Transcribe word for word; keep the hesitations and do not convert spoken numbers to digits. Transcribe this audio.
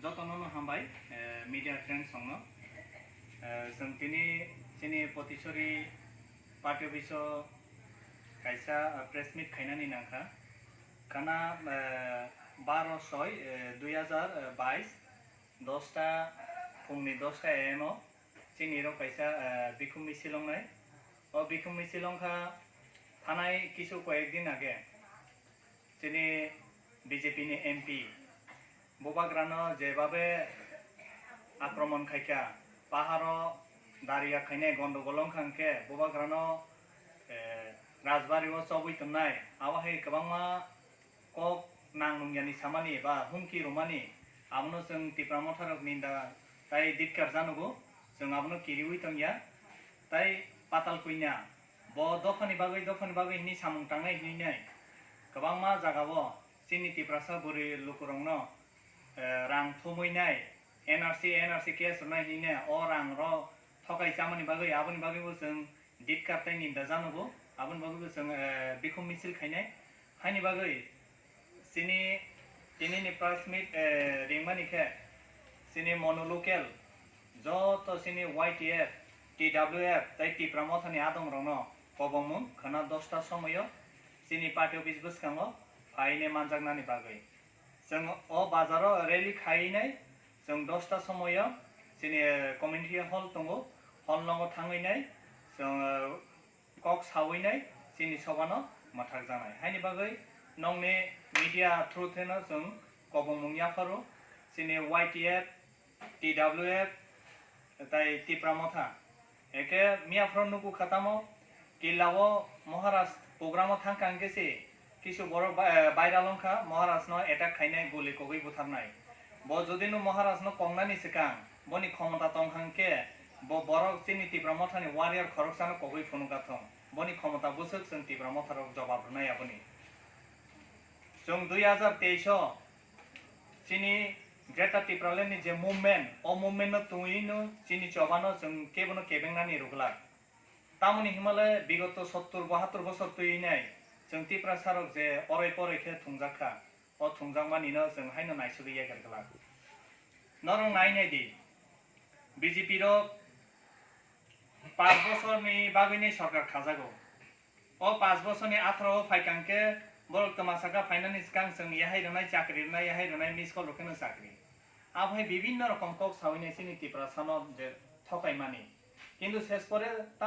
Jotono no hambai, eh, media friends rokno. Eh, chwng tini chini Potisori party office o kaisa, eh, press meet khainani nangkha. Khana, eh, baro soi, eh, dui hazar bais, dosta, phungni dosta A M o chini rok kaisa, eh, bikhum misil wngnai. O bikhum misil wngkha thanai kisu koyek din age. Chini B J P ni M P Bubagrano jebabe akromon khaikha, paharo dariya khainai gondogol wngkha hwnkhe Bubagrano, eh, Rajbari o chobwi tongnai, abo hai kwbangma kok nang nungyani samani ba humki rwmani, abono chwng Tipra Motharok ninda tai ditkar janogo, chwng abono kiriwi tongya. Tai Patal Kanya bo dophani bagwi, dophani bagwi hwnwi samung tangnai hwnwi nai kwbangma jagao chini Tiprasa bwrwi lukurokno, eh, rang thumwi nai, N R C, N R C case rwnai hwnwi nai, o rang rok thokai chamani bagwi, aboni bagwi bo chwng ditkar tei ninda janogo, aboni bagwi bo chwng, eh, bikhum misil khainai. Haini bagwi chini tinini press meet, eh, ringmani khe chini mono local joto chini Y T F, T W F tei Tipra Mothani adongrokno kobongmung khwna dosta somoio chini party office bwskango phaine manjaknani bagwi. Chwng o bazaro rally khainai, chwng dosta somoio chini, eh, community hall tongo, hall nongo thangwi nai chwng, eh, kok sawi nai chini sobano mwthakjaknai. Haini bagwi nongni media through theno chwng kobongmung yapharo chini Y T F, T W F, tai Tipra Motha. Eke miyaphro nuku khatamo, killa o Maharaj program o thangkha hwnkhe se kisu borok ba-, eh, viral wngkha, Maharaj no attack khainai, guli kogwi butharnai. Bo jodi no Maharaj no kongnani swkang, boni khomota tong hwnkhe, bo borok chini Tipra Mothani warrior khoroksano kogwi phunukha thung. Boni khomota bwswk chwng Tipra Motharok jobab rwnai aboni. Chwng dui hazar teis o chini Greater Tipraland ni je movement, o movement no twiwi no chini chobano chwng kebono kebengnani rwglak. Tamoni himale bigoto sottur bahattur bosor twiwi nai chwng Tiprasa rok je orai porai khe thungjak kha, o thungjakmani no chwng haino naisugwi yaker glak. Norok nai nai di, B J P rok panch bosorni bagwini sorkar khajago. O panch bosorni atharo o phaikang khe borok twma saka phainani swkang chwng yahai rwnai, chakri rwnai, yahai rwnai, miss call rok kheno chakri. Abo hai bibinno rokom kok sawi nai chini Tiprasano je thokaimani. Kintu ses pore ta-